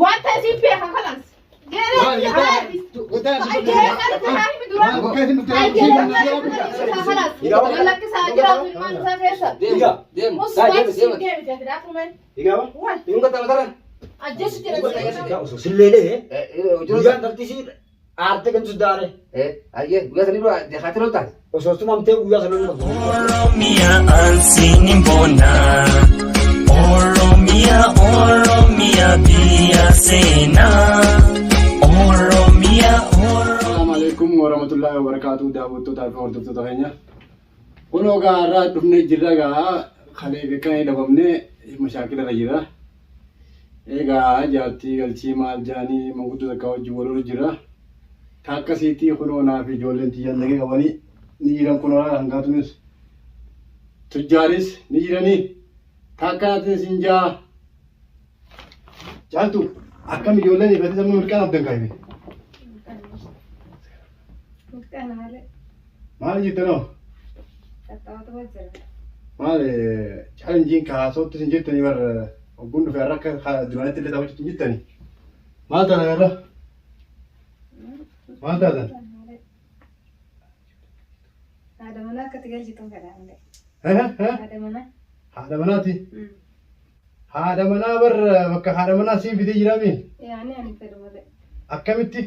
Waan ta'e siin beeka kalas. Silleelee guyyaan tartiisii aartee kan suddaare Ayyee guyyaa sanii dura deekaatee loltaa. Osoo tumamtee guyyaa sana nama. Oromia ansin bona. Oromia, Oromia biyya seenaa. Oromia, Oromia. Assalamu alaikum warahmatullahi wabarakatuh daawwattootaa fi hordoftoota keenya. Kunoo gaa har'aa dhufnee jirra gaa kalee fi kan dhabamne mashaakila irra jira. Egaa jaartii galchii maal jaanii manguddoo takka wajjin wal lola jira. Ta akkasiitii kunoo naa fi ijoolleen tiyyaan nagee qabanii ni jiran kunoo hangaatunis tujjaaris ni jiranii. Ta akkanaatiin isin jaa. Caaltu akkam ijoolleen ifatee sammuu mirqaan abdan kaayime. Maal jettanoo? Maal chaalenjiin kaasootti isin jettanii bar ogguun dhufe har'a akka duraanitti illee taphachuutti hin jettanii. Maal taatan har'a? Maal taatan? Haadha manaa akkatti galchituun fedha malee. Haadha manaa. Haadha manaati? Haadha manaa bar bakka haadha manaa siin fidee jiraami? Yaani ani fedhu malee. Akkamitti?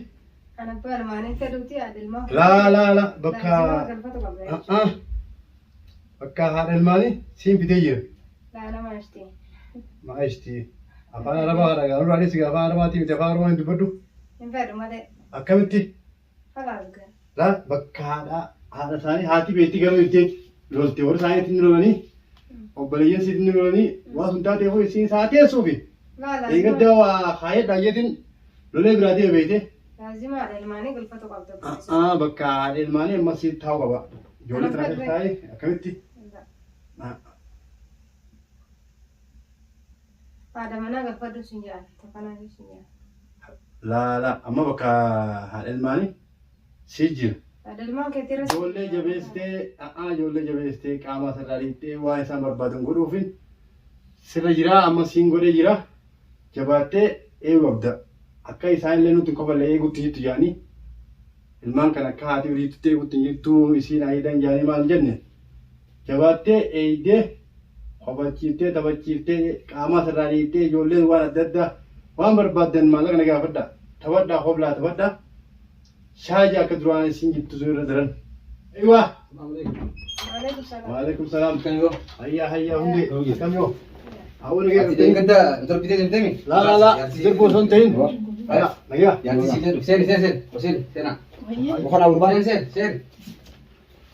Ani abbaa ilmaanii fedhuuti haadha ilmaa. Laa laa laa bakka Laa galfatu qabda jechuudha. Ah, bakka haadha ilmaanii siin fidee jira. Laa nama ashti. Maashti. Afaan Arabaa haadha gaaruu anis afaan Arabaatii miti afaan Oromoo hin dubbadhu. Hin fedhu malee. Akkamitti? Falaas gaa. Laa bakka haadha haadha isaanii haati beekti garuu jettee lolte warri isaanii ittiin lolanii obboleeyyan isiitti ni lolanii waan sun taateef isiin isaa teessuufi. Laa laazima. Eegaddaa waa kaayedhaa jeetiin lolee biraa deeme beekte. Laazima haadha ilmaanii galfatu qabda. A'aa bakka haadha ilmaanii amma si taa'u qaba. Ijoollee tana keessa taa'ee akkamitti? Haadha manaa galfadhu sin jedhan. Tafanaa sin jedhan. Laa laa amma bakka haadha ilmaanii si jira. Haadha ilmaan keetii irra. Ijoollee jabeessitee a'aa ijoollee jabeessitee qaama sirraa dhiittee waan isaan barbaadan godhuufin sirra jira amma siin godhee jira. Jabaattee eeguu qabda. Akka isaan illee nutti hin kofalle eeguutti jirtu jedhanii ilmaan kana akka haati horiitutti eeguutti hin jirtu isiin ayidan jedhanii maal hin jenne jabaattee eeydee kofachiiftee taphachiiftee qaamaa sirraa dhiittee ijoolleen waan adda addaa waan barbaaddan maallaqa na gaafadha taphadhaa koblaa taphadhaa Shaaja akka duraan isin jirtu sun irra daran. Aywa. Waalaikum salaam. Waalaikum salaam. Kan yoo. Hayya hayya hundi. Akkam yoo. Hawwa nagaya Ati qabdanii. deengada darbitee deemtemi? La la la. Darbu osoo hin ta'in. Hayya nagaya. Jaartii si jedhu. Seeni seeni seeni. Seeni seena. Boqonnaa gurbaa. Seeni seeni seeni.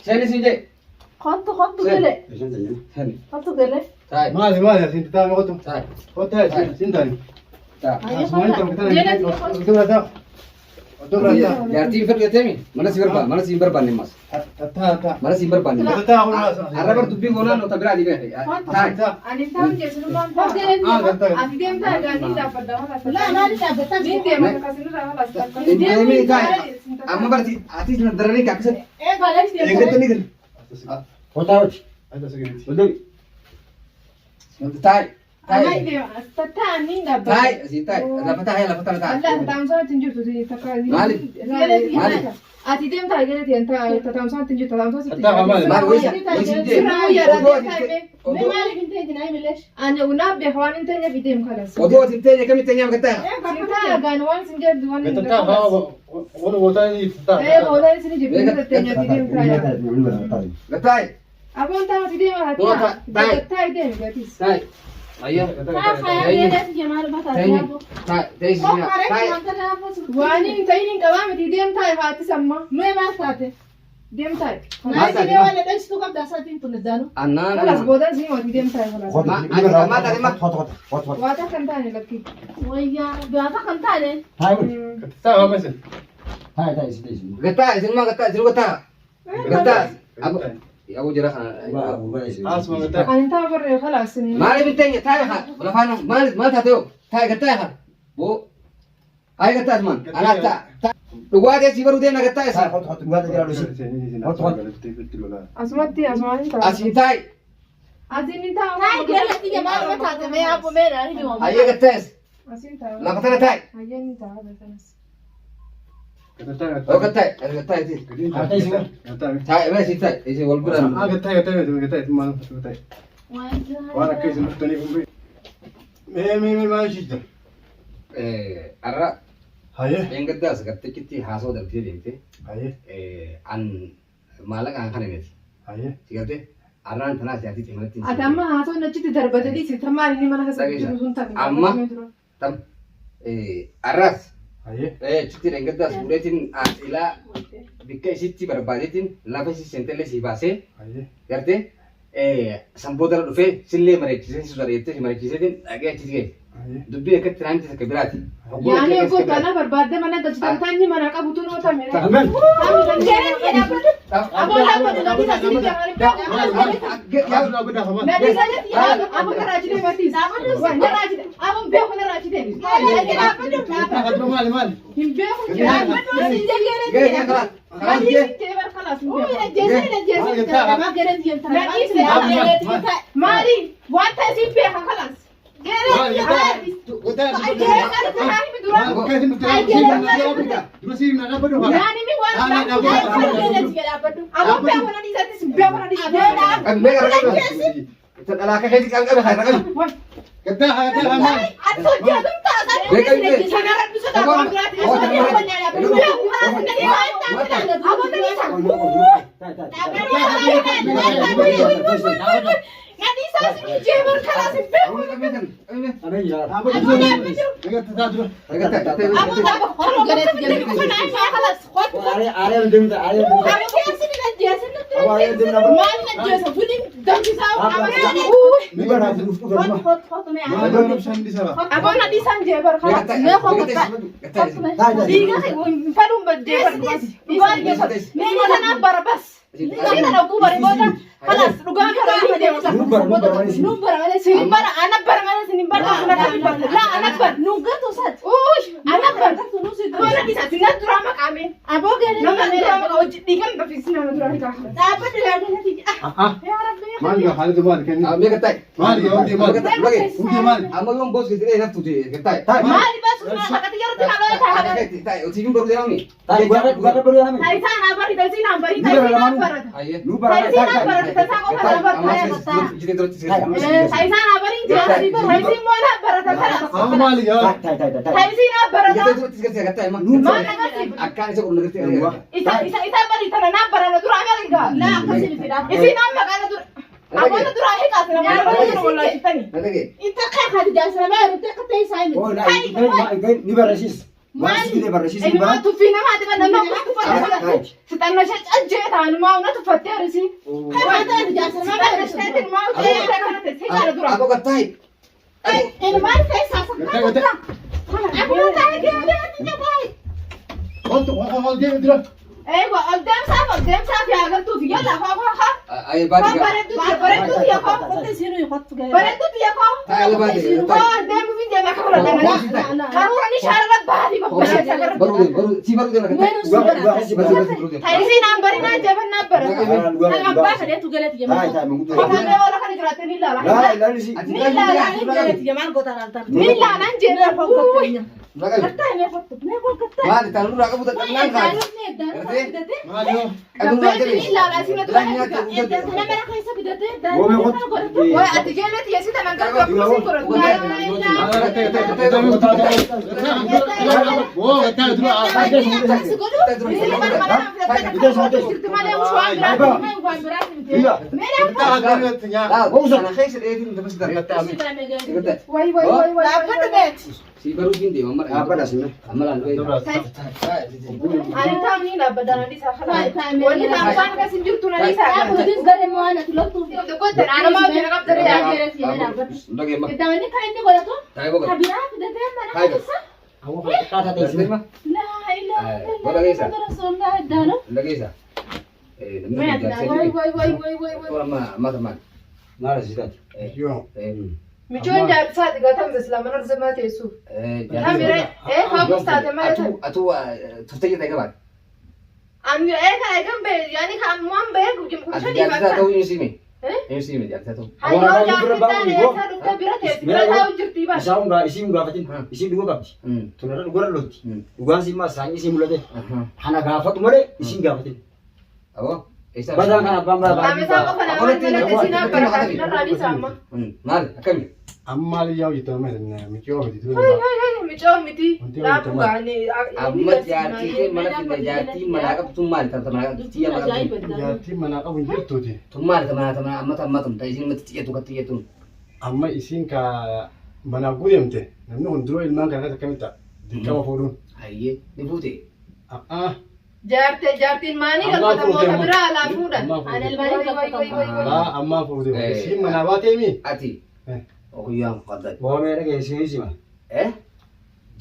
Seeni siin jedhe. Kottu kottu gale. Seeni. Kottu gale. Taa'i. Maali maali asin taa'ame qotu. Taa'i. Qotu sin taani. Taa'i. Asumaan ta'u kitana. Oddoo biraa taa'u. Oddoo biraa taa'u. Jaartii hin fedhu jetteemi? Mana si barbaanne mana si hin barbaanne ammas. Tattaa tattaa. Mana si hin barbaanne. Tattaa kun haasa. Arra bar dubbii goonaan nota biraa dibe. Taa'i. Ani taa'u jechuun taa'u. Ati deemtaa gaanii dhaabbadda. Laa maali dhaabbataa Niin deema kasinirraa halas. Hin deemin taa'i. Amma barti atis na dararee akkasatti. Ee baalees deemtaa. Eeggattanii gadi. Kottaa hojii. Waldee. Taa'i. Ani Taa'i. deema. Tattaa niin dhaabbadda. Taa'i. Asii taa'i. Lafa taa'i lafa tana taa'i. Allah taamsaatti hin jirtu takka. Maaliif? Maaliif? Ati deemtaa galati taamsaatti hin jirtu taamsaatti. Tattaa maali? Maal wayisa wayisa hin deemu. Sirraa guyyaadha Odoo ati deemtaa hin himee. odoo Maaliif hin ta'e jinaa milesh? Ani unaaf beeka waan hin teenyeef deemu kalas. odoo ati hin teenye kamitti teenyaaf gattaa? Sintaa gaan waan sin jedhu waan hin Tattaa haa wani bootaa ni tattaa. Ee boodaan isin jibbinu teenyeef deemtaa yaa. Gattaa'i. Aboon taa'uti deema Boo, haati. taa'i. Gattaa deemi gatis. Taa'i. Ayyaa. Haa fayaa geelees jamaal bataa Teenye. yaaboo. Taa'i. Teessi. Taa'i. Waan hin ta'in hin qabaa miti deemtaa haatis amma. Mee maal taate? Deemtaa. Naa isin waan dheessituu qabda asaatiin tun idaanu. Annaan. Kalas boodaan isin himati deemtaa kalas. Kottaa. Waa takka hin taane lakki. Wayyaa gaafa kan taane. Tattaa haa masin. Taa'i taa'i si teessi. Gattaa isin maa gattaa isin gattaa. Gattaa. Aboo jira kana. Asuma gattaa. Ani taa barree kalas. Maaliif hin teenye taa'i haa. Lafaan maal maal taate yoo taa'i gattaa haa. Boo. Ayi gattaa asumaan. Anaa taa. Dhugaatii asii baruu deemna gattaa Taa'i asii. kottu kottu dhugaatii jira dhusii. Asumatti asumaan hin ta'a. Asii taa'i. Asiin hin taa'u. Taa'e geelees jamaal bataa mee yaaboo mee naa himi waan. Ayyee gattaa as. Asiin taa'aa. Lafa tana taa'i. Hayyee ni taa'aa batanas. Oo gad taa'i. Gad taa'i. Taa'i mee si taa'i. Isin wal bira. Waan akka isin dhuftaniif hin beeku. Mee mee mee maal ishii jira? Arra Hayyee. dheengaddaas gartichitti haasoo darbitee deemte. Hayyee. An maallaqaan kana miti. Hayyee. Si galtee arraan tanaas jaartii manatti. Ati amma haasoon achitti darbate dhiisi. Tammaan inni mana keessa jiru sun taate. Amma tam arraas Hayyee. achitti dheengaddaas fuudheetiin ilaa bikka isitti barbaadeetiin lafa isi seentellee si baasee Hayyee. gartee sanboodara dhufee sillee mareechisee si sodaatee si mareechiseetiin dhaqee achitti ga'e. Hayyee. Dubbii akkatti naanti takka biraati. Yaani eeguu kana barbaadde mana galchitan taanni mana qabutu noo tamire. Ameen. Aboo dhaabbatu na dhiisa sini jamaan beeku. Na dhiisa Aboo narraa jidee matiis. Narraa jidee. Aboo beeku narraa jidee. Maali maali? Hin beeku. Dhaabbatu si jegere. Maali wanta isin beeka kalas. Yaani mi waan aboo beeku na dhiisattis beeku na dhiisattis. Dhalaa keetii qabe qabe qabe. Ati hojjetum taasisaa. Sanarra bisoota waan biraati. Aboo na dhiisa. Na dhiisa si jeebar kalas beeku. Aboo na dhiisan jeebar kalas. Dhiiga fadhuun jeebar dhugaa Mee tanaaf bara bas. Mee tana oguu bare booda kalas dhugaa karaa deemu Sinin bara ana bara mana sinin bara ana bara la ana bara Uy ana bara Aboo na dhiisa sinan duraa maqaame. Nama duraa maqa hojii dhiigan bafiisi nama duraa hiikaa. Yaa Rabbi. Maali haalli maali kenni? Meeqa ta'i? Maali hundi maali? Hundi maali? Amma yoon boos keessatti naftu ta'i. Maali bas akkati yeroo itti haadha ta'a. Ta'i otiifiin baruu deemami. Taayisaan abari taayisiin abari taayisiin abarata. Taayisiin abarata taayisaan qofa abarata. Taayisaan abariin jira taayisiin moona abarata kalas. Amma maali yaa? Taayisiin abarata. Maal agarsiif? Akkaan isa qulqullina gartee. Isa isa isa bari tana na barana dura agarga. La akkasii miti dha. Isiin amma kana dura. Abboota dura hiikaas nama dura jiru wallahi jettani. Ni barreessis. Ilmaa tuffii namaa dhiba nama akka tuffate sixanna ishee cajjee ta'an maa una tuffattee arisi. Aboo gattaa'e. Ol deemi dura. Eegwa ol deemsaaf ol deemsaaf yaa galtuuf yalla koo koo koo. Ayi baati gaa. Bareedduu tiyya koo. Bareedduu tiyya koo. Taa'e ala baate. Koo ol deemuuf hin deema akka fudhatan. Karuura ni shaarara baadii babbasheessa gara. Baruu deema baruu si baruu deema gattaa'e. Taayisiin aan barinaa jabannaa barata. Abbaa sadeetu galati jemma. Qofaan oola kana jiraatte ni ilaala. Ni ilaala ni Ni ilaalaan jee. Maali taan nurraa qabu dadhabnaan kaati. Maali yoo? Gabbeetti ni ilaala asii mata Way ati jeelee tiyya si tanan gartuu akkuma si godhatu. Way way way way. Si baruu siin deema amma. Amma laan dhufee. Ani taa'anii dhaabbatan ani isaa kana. Wanni taa'an kan sin jirtu nani isaa kana. Gotten anuma hojii qabdare yaa. Ndagee ma. Taa'e boqota. Taa'e boqota. Ndagee isaa. Way way way way way way. Amma amma tamaan. Michoon jaarsaa dhigaatan islaaman arzamaa teessuuf. Tamire ee haamus taate malee ta'e. Atuu turtee jirta egaa baate. Ani ee kan eegan bee yaani kan waan bee Ati jaarsaa ta'uu hin siime. Eenyu si hime jaartii ta'u? Hayyoo jaartii taane eessaa dhuftee bira teessi bira taa'u jirtii bara. Isaa hundaa isii hin gaafatin. Isii dhuguu qabdi. Tunarra dhugurra lolti. Dhugaan sii maas saanyii sii mul'ate. Kana gaafatu malee isii hin gaafatin. Aboo eessaa? Badaan kana abbaan badaa. Qaama isaa qofa nama mana teessi naa bara kaasnarraa dhiisa amma. Maal akkami? Amma maal iyyaa hojjetama miciyoo miti ture. Hay hay hay micoo miti laafu gaani. Amma jaartii kee mana fidne jaartii manaa qabdu tun maali tamta manaa qabdu tiyya manaa qabdu. Jaartiin manaa qabu hin jirtuuti. Tun maali tamana tamana amma tamma tun ta'e isiin matti xiyyatu kan xiyyatu. Amma isiin ka manaa guutamte namni kun duroo ilmaan kana keessa akkamitti ta'a? Dirqama fuudhuun. Hayyee ni fuute. A'aa. Jaarte jaartiin maanii Ammaa galfata fuute moota amma. biraa alaa fuudhan. Ammaa fuute. Ani ilmaanii galfata. Laa ammaa fuute. Isiin manaa baateemi. Ati guyyaan fadda. Boomee dhageessee sima. Eh?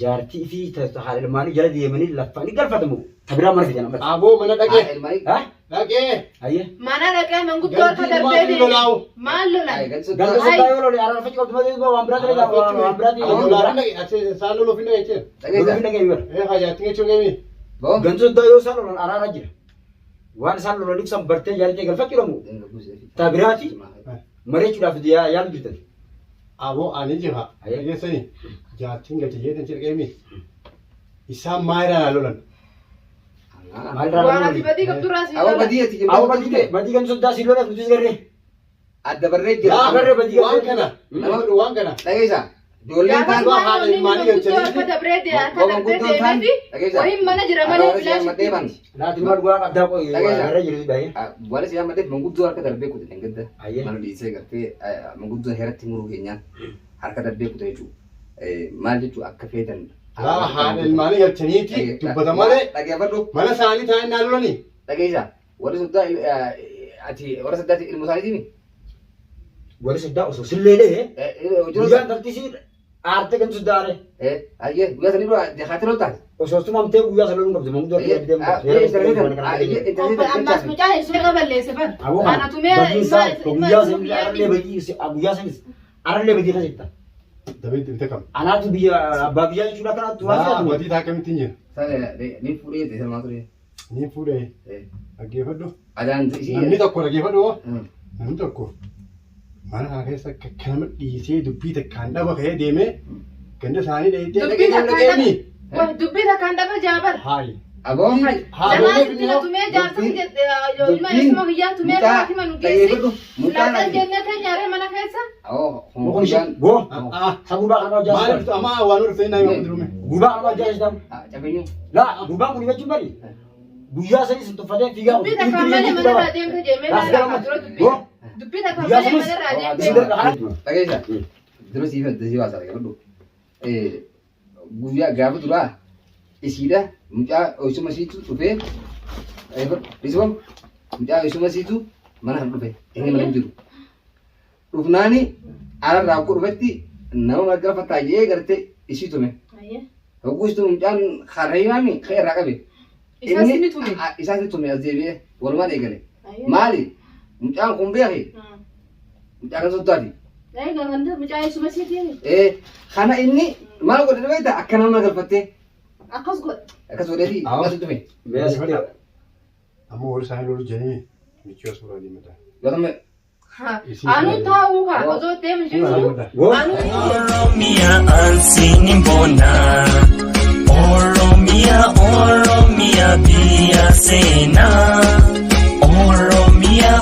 Jaartii fi haadha ilmaanii jala deemanii laffanii galfatamu. Tabiraa mana fidan amma. Aboo mana dhaqee. Ilmaanii. Ha? Dhaqee. Ayyee. Mana dhaqee manguddoo harka Ganti darbee ilmaanii deeme. lolaa'u. Maal lolan? Ganda soddaa yoo lole araarfachuu qabdu malee waan biraa ta'e waan biraa ta'e. Aboo lolaa dhaqee. Isaan loluuf hin dhaqee jechuudha. Dhageessa. Loluuf hin dhaqee bara. Eh hajaattiin jechuun geemi. Boo. Ganda soddaa yoo isaan lolan araara jira. Waan isaan lolaniif san bartee jaartii galfachuu dhamu. Tabiraati mari'achuudhaaf yaalu jirtan. Aboo ani jira. Dhageessanii jaartiin galche jeetan jedhe geemi. Isaan maayiraan haa lolan. Maal irraa Waan ati lolan? badii qabdurraa si Aboo lolan. badii ati Awwa badii ta'e badii ganda soddaa si lolan nutis garree. Adda barree jira. Laa Agarree badii waan kana. Waan kana. Dhageessa. Ijoolleen Gaafas taan. Waan maal haadha lolli ilmaanii manguddoo galchanii harka dabree deeme harka darbee Gurguddoon taan. deemeefi Dhageessa. wayiin mana jira malee Warra siyaa maddee bilaashitti. ban. Laati maal dhugaa qabdaa qoy Dhageessa. garra jiru baay'ee. Warra siyaa maddee manguddoo harka darbee kute dheengadda. Ayyee. Mana dhiisee gartee manguddoo heeratti muruu keenyaan harka darbee kute jechuudha. Maal jechuudha akka feetan. Laa haadha ilmaanii galchaniiti dubbata malee Dhageeffadhu. mana isaanii taa'anii naa lolanii. Dhageessa. Warri soddaa ati warra soddaati ilmoo isaaniitiimi. Warri soddaa osoo sillee dhee guyyaan galti sii aartee ganda soddaa aaree. Ayyee guyyaa sanii dura jahaatti loltaa. Osoo tumamtee guyyaa sana loluun qabdu manguddoo akka darbee deemu. Ammas mucaa heessuma balleesse bara. Aboo Kana tumee badii isaa ilma guyyaa sanii arallee badii guyyaa sanis arallee badii kan jettan. Dabee dibite kam. Anaatu biyya abbaa biyyaa jechuudha kanaatu waan Laa jedhamu. badii taa akkamitti hin jiru. Ni fuudhee jettee salmaa ture. Ni fuudhee dhaggeeffadhu. Adaan ishii. Namni tokko dhaggeeffadhu. Namni tokko mana kana keessa akka nama dhiisee dubbii takkaan dhaba ka'ee deemee ganda isaanii dheeyitee Dubbii dhaqee takkaan dhaqeemi. dhaba. Dubbii takkaan dhaba jaabar. Haayi. Aboo. Namaa sitti na tumee jaarsa ilma eessuma kiyyaa tumee karaa hima nu geessi. Laataan jennee teenyaaree mana keessa. Mukun ishee goo sagurbaa kana hojjaa Maaliif amma waan dhuftee naa himaa jirume. Gurbaa kana hojjaa jirtan. Cabeenyu. Laa gurbaan kun jechuun bari guyyaa sanis hin tuffatee fiigaa Dubbii takkaan malee manarraa deemte jeemee laalaa dura dubbii. Dubbii takkaan malee manarraa deemte. Dhageessa. Dura siif adda baasaa dhaggeeffadhu. Guyyaa gaafa duraa isiidha mucaa eessuma isiitu dhufee dhaggeeffadhu. Mucaa eessuma isiitu mana kan dhufe inni mana hin jiru. Dhufnaani alarraa akka dhufetti nama marga fataa jee gartee isii tume. Hogguu isii tume mucaan harreeyyaami ka'e irraa qabe. Isaas ni tume. Isaas ni tume as deebi'ee walumaan eegale. Maali? Mucaan kun beeki. Mucaa kan soddaati. Mucaa eessuma isiitii. Kana inni maal godhe beektaa akka nama galfattee Akkas godhe. akkas godheeti akkas tume. Amma warri isaanii lolu jedhanii michiyoo suuraa deemata. Yoo Anu taa'uu kaa osoo deemu jiru. Anu Oromia ansini bona Oromia Oromia biyya seenaa Oromia.